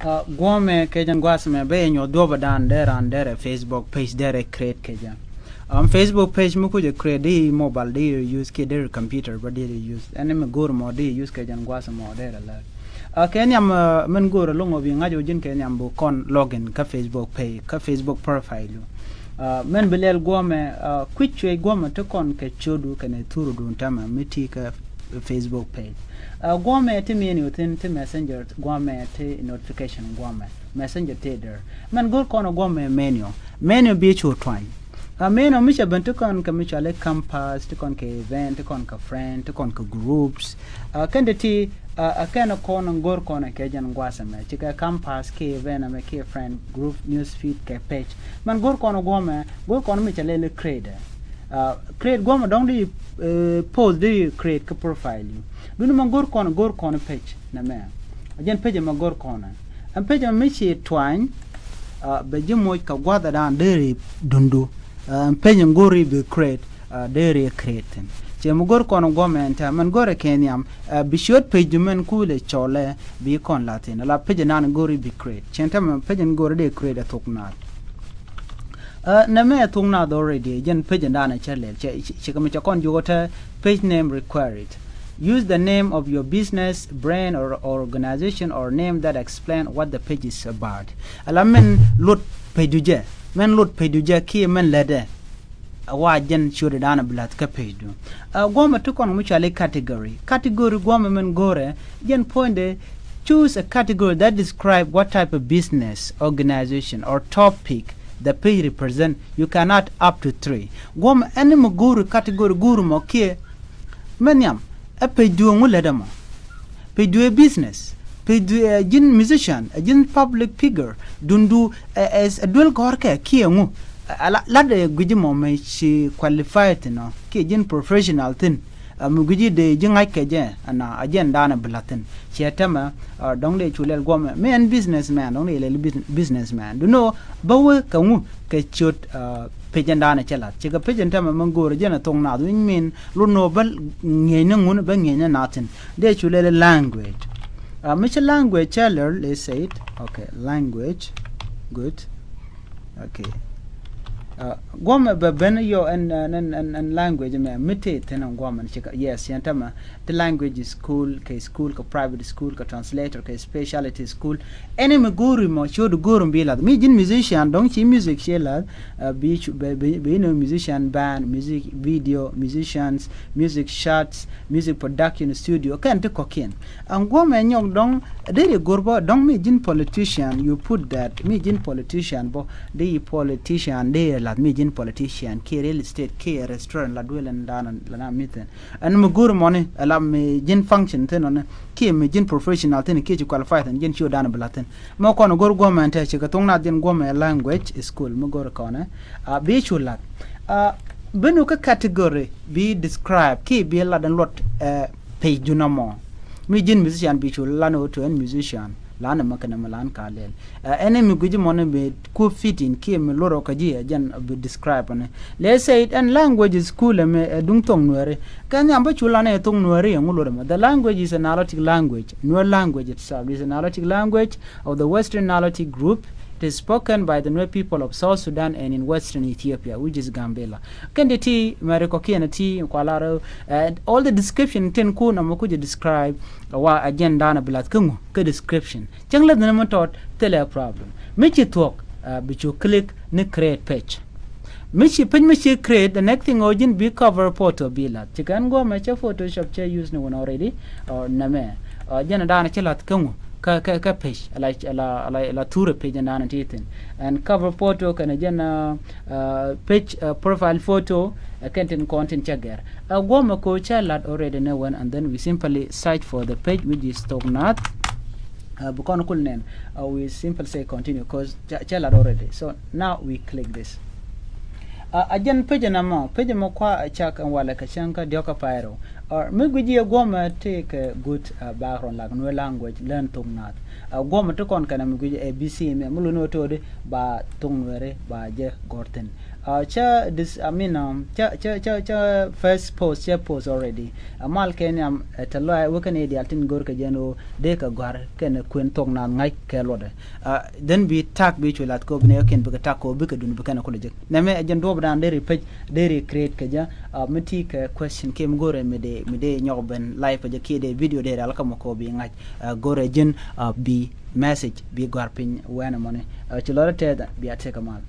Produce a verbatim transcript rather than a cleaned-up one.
Guɔmɛ kɛ jɛn gua̱a̱th mɛ bɛ yɛ nyuɔth duɔpɛ dan derɛ an derɛ Facebook page derɛ create kɛ jɛ. Um, Facebook page mi kucɛ create di mobile di use kiɛ derɛ computer bä di use. Ɛn mi go̱o̱r mɔ di use kɛ jɛn gua̱a̱th mɔ derɛ lɛ. Uh, kɛ nhiam uh, mɛn go̱o̱r loŋ ɔ bi ŋa̱c ɔ ji̱n kɛ nhiam bu kɔn login kä Facebook page kä Facebook profile. Uh, mɛn bi lɛl guɔmɛ uh, kui̱c cuɛ guɔmɛ ti kɔn kɛ ciodu kɛnɛ thuru dun tämɛ mi ti kä Facebook page. Uh, guɔmɛ ti menu thin ti messenger guɔmɛ ti notification guɔmɛ messenger ti der. Mɛn go̱r kɔn guɔmɛ menu menu bi cu twany. Uh, menu mi cɛ ben ti kɔn kɛ mi cɔali campus ti kɔn kɛ event ti kɔn kɛ friend ti kɔn kɛ groups. Uh, kɛn ti ti uh, uh, kɛn kɔn go̱r kɔn kɛ jɛn guasɛ mɛ cikɛ campus kɛ event mɛ kɛ friend group news feed kɛ page. Mɛn go̱r kɔn guɔmɛ go̱r kɔn mi cɛ lɛli create. Uh, create guɔmɛ dɔŋ di uh, post di create kä profile yu. Duni mɛ go̱r kɔn go̱r kɔn page nɛ mɛ. Jɛn page mɛ go̱r kɔn. Ɛn page mɛ mi ci twany uh, bɛ ji̱ moc kɛ gua̱dhɛ dan deri dundu. Uh, ɛn page go̱r i̱ bi create uh, deri create thin. Cɛ mɛ go̱r kɔn guɔmɛ ɛn tɛ mɛn go̱r ɛ kɛ nhiam uh, bi ciöt page du mɛn kulɛ cɔlɛ bi kɔn la thin. La page nan go̱r i̱ bi create. Cɛn tɛ mɛ page go̱r i̱ dee create ɛ thok naath. Uh, nɛ mɛ thuk nath already jɛn page ndan a cɛ lɛl cɛ cɛ kɛ mi cɛ kɔn jukɔ tɛ page name required. Use the name of your business, brand or organization or name that explain what the page is about. Ala mɛn lot page du jɛ mɛn lot page du jɛ kiɛ mɛn lɛdɛ. A wa jɛn ciötdɛ dan a bi lath kä page du. Uh, guɔmɛ ti kɔn mi cɔali category category guɔmɛ mɛn go̱rɛ jɛn puɔ̱nydɛ. Choose a category that describe what type of business, organization or topic the page represent. You cannot up to three. Guɔm ɛn mi go̱o̱ri category go̱o̱ri mɔ kiɛ mɛ nhiam ɛ page duɔ̱ɔ̱ŋ wä lätdä mɔ. Page duɔ̱ɔ̱ŋ ɛ business. Page duɔ̱ɔ̱ŋ ɛ ji̱n musician ɛ ji̱n public figure. Dundu ɛ ɛ duel gɔ̱rkɛ kiɛ ŋu. Lat ɛ gui̱ci mɔ mɛ ci qualified thin ɔ kiɛ ji̱n professional thin. Mi gui̱ci dee ji̱ ŋa̱c kɛ jɛ ɛna a jɛn daanɛ bi la̱thin ciɛ tämɛ. Dɔ̱ŋ dee cu lɛl guɔmɛ mi ɛn business man dɔ̱ŋ dee lɛl business man du nɔ bä wee kɛ ŋu kɛ ciöt. Pecɛn daanɛ cɛ la̱th cikɛ pecɛn tämɛ mi go̱o̱rɛ jɛn ɛ thok naath wi̱ny min lot nɔ bä ŋi̱eecni ŋun bä ŋi̱eecni naathin. Dee cu lɛl language. Mi ci language cɛ lɛl is said okay language. Good. Okay. Guɔmɛ bɛ ben yɔ ɛn ɛn ɛn language mɛ mi tëë thin ɛn guɔmɛ ni cikɛ yes yɛn tämɛ. Ti language school kɛ school kɛ private school kɛ translator kɛ speciality school. Ɛn mi go̱o̱ri mɔ ciöt go̱o̱ri bi lath mi ji̱n musician dɔ̱ŋ ci music ci lath. Bi bi bi inɔ musician band music video musicians music shots music production studio kɛn ti kɔkiɛn. Ɛn guɔmɛ nyɔk dɔ̱ŋ deri go̱r bä dɔ̱ŋ mi ji̱n politician you put that mi ji̱n politician bä. Di politician di lat mi ji̱n politician kiɛ real estate kiɛ restaurant la duel ɛn dan la na mithin. Ɛn mi go̱r mɔni ɛ la mi ji̱n function thin ɔni kiɛ mi ji̱n professional thin kiɛ ci qualify thin ji̱n ci ɔ dan bi lat thin. Mɛ kɔn go̱r guɔmɛ ɛn tɛ ci kɛ thok nath ji̱n guɔmɛ language school mi go̱r kɔnɛ. Bi cu lat binu kä category bi describe kiɛ bi lat ɛn luɔt. Page du nɔmɔ mi ji̱n musician bi cu lan ɔ to ɛn musician. Lan ɛmɛ kɛnɛ mi lan ka lɛl ɛn ɛmi gui̱ci mɔni bi ku fitting kiɛ mi lorɔ kä ji̱ ɛ jɛn bi describe ni. Let's say ɛn language school ɛmɛ ɛ duŋ thok nuɛri kɛ nhiam bä cu lan ɛ thok nuɛri ɛŋu lorɔ mɛ the language is a Nilotic language. Nuer language itself is a Nilotic language of the Western Nilotic group. It is spoken by the Nuer people of South Sudan and in Western Ethiopia, which is Gambela. Kɛn ti ti mɛri kɔkiɛn ti kualar all the description tin kun amɔ kucɛ describe. Wa agenda na bi lath kä ŋu kä description cäŋ läth ni mi tɔt thilɛ problem mi ci thuɔk. Bi cu click ni create page. Mi ci page mi ci create the next thing ɔ ji̱n bi cover photo bi lath ci kɛn guɔmɛ cɛ Photoshop cɛ use ni wun already. Nɛmɛ jɛn daanɛ ci lath kä ŋu kä kä kä page la la la thurɛ page daanɛ ti thin. And cover photo kɛn jɛn page profile photo. Kɛn tin kɔn tin cɛ gɛr. Guɔmɛ ko cɛ lat already ni wun and then we simply search for the page which is thok nath. Bi kɔn kul nɛn we simply say continue cause cɛ lat already so now we click this. A jɛn page na mɔ page mɔ kua cak ɛn walɛ kɛ cɛŋ kä diɔk kä pairo. Mi guic yɛ guɔmɛ ti kɛ good background like Nuer language learn thok nath. Guɔmɛ ti kɔn kɛn mi guic A B C mɛ mi luni wä todi ba thok Nueri ba jɛ gɔr thin. Cä dis I mean cä cä cä cä first post cä post already. Mal kɛ nhiam tɛ lɔɛ wä kɛn i̱ dial tin go̱r kɛ jɛn ɣöö dee kɛ gɔ̱a̱r kɛn kuën thok naath ŋa̱c kɛ luɔtdɛ. Then bi tak bi cu lath kɛ ɣöö bi nɛ kɛn bikɛ tak kɛ ɣöö bikɛ dun bi kɛn kulɛ jek nɛmɛ ɛ jɛn duɔ̱ɔ̱p dan deri pec deri create kɛ jɛ. Mi ti kɛ question kiɛ mi go̱rɛ mi dee mi dee nyɔk ben live kɛ jɛ kiɛ dee video dee rial kä mɔ kɛ ɣöö bi ŋa̱c. Go̱rɛ ji̱n bi message bi gɔ̱a̱r piny wɛnɛ mɔni. Ci lɔrɛ tɛth bi a tekɛ mal.